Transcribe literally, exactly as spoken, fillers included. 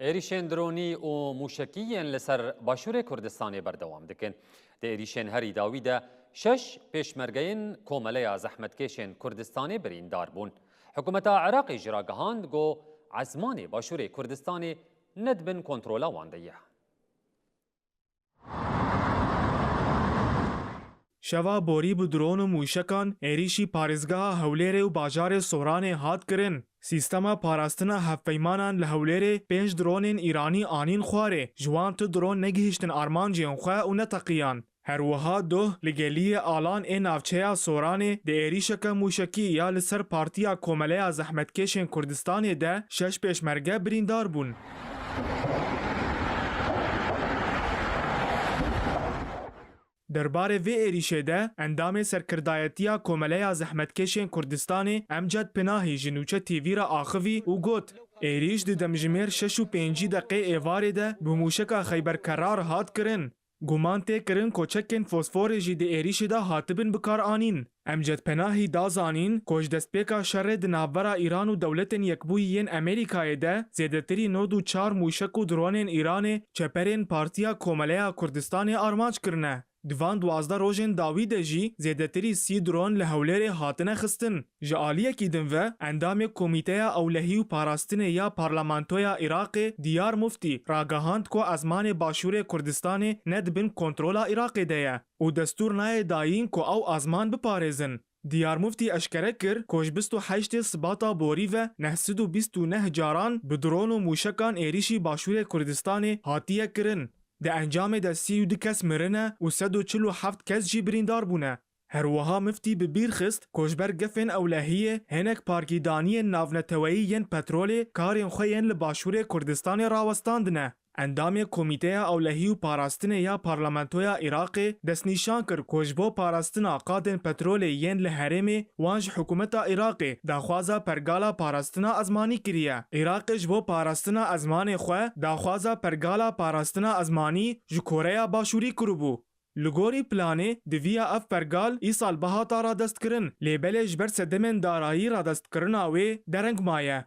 Êrîşên dronî û mûşekî yên li ser Başûrê Kurdistanê berdewam dikin. Di êrîşên herî dawî de şeş pêşmergeyên Komeleya Zehmetkêşên Kurdistanê birîndar bûn. Hikûmeta Iraqê jî ragihand ku ezmanê Başûrê Kurdistanê ne di bin kontrola wan de ye. Şeva borî bi dron û mûşekan êrîşî parêzgeha Hewlêrê û bajarê Soranê hat kirin. Sîstema parastina hevpeymanan li Hewlêrê pênc dronên Îranî anîn xwarê. Ji wan tu dron negihîştin armancên xwe û neteqiyan. Her wiha doh li geliyê Alan ê navçeya Soranê di êrîşeke mûşekî ya li ser Partiya Komeleya Zehmetkêşên Kurdistanê de şeş pêşmerge birîndar bûn. Derbarê vê êrîşê de endamê serkirdayetiya Komeleya Zehmetkêşên Kurdistanê Emced Pinahî ji Nûçe T V re axivî û got, êrîş di demjimêr şeş û pêncî deqê êvarê de bi mûşeka Xeyberkerra re hat kirin. Guman tê kirin ku çekên fosforê jî di êrîşê de hatibin bikaranîn. Emced Penahî da zanîn ku ji destpêka şerê di navbera Îran û Dewletên Yekbûyî yên Amerîkayê de zêdetirî nod û çar mûşek û dronên Îranê çeperên Partiya Komeleya Kurdistanê armanc kirine. Di van duwazdeh rojên dawî de jî zêdetirî sî dron li Hewlêrê hatine xistin. Ji aliyekî din ve, endamê Komîteya Ewlehî û Parastinê ya Parlamentoya Iraqê Diyar Muftî ragihand ku ezmanê Başûrê Kurdistanê ne di bin kontrola Iraqê de ye û destûr nayê dayîn ku ew ezman biparêzin. Diyar Muftî eşkere kir ku ji bîst û heştê Sibata borî ve neh sed û bîst û neh caran bi dron û mûşekan êrîşî Başûrê Kurdistanê hatiye kirin. Di encamê de sî û du kes mirine û sed û çil û heft kes jî birîndar bûne. Her wiha Miftî bi bîr xist ku ji ber gefên ewlehiyê hinek parkîdaniyên navneteweyî yên petrolê karên xwe yên li Başûrê Kurdistanê rawestandine. Endamê Komîteya Ewlehî û Parastinê ya Parlamentoya Iraqê destnîşan kir ku ji bo parastina qadên petrolê yên li herêmê wan ji hikûmeta Iraqê daxwaza pergala parastina ezmanî kiriye. Iraqê ji bo parastina ezmanê xwe daxwaza pergala parastina ezmanî ji Koreya Başûrî kiribû. Li gorî planê, diviya ev pergal îsal bihata radestkirin, lê belê ji ber sedemên darayî radestkirina wê dereng maye.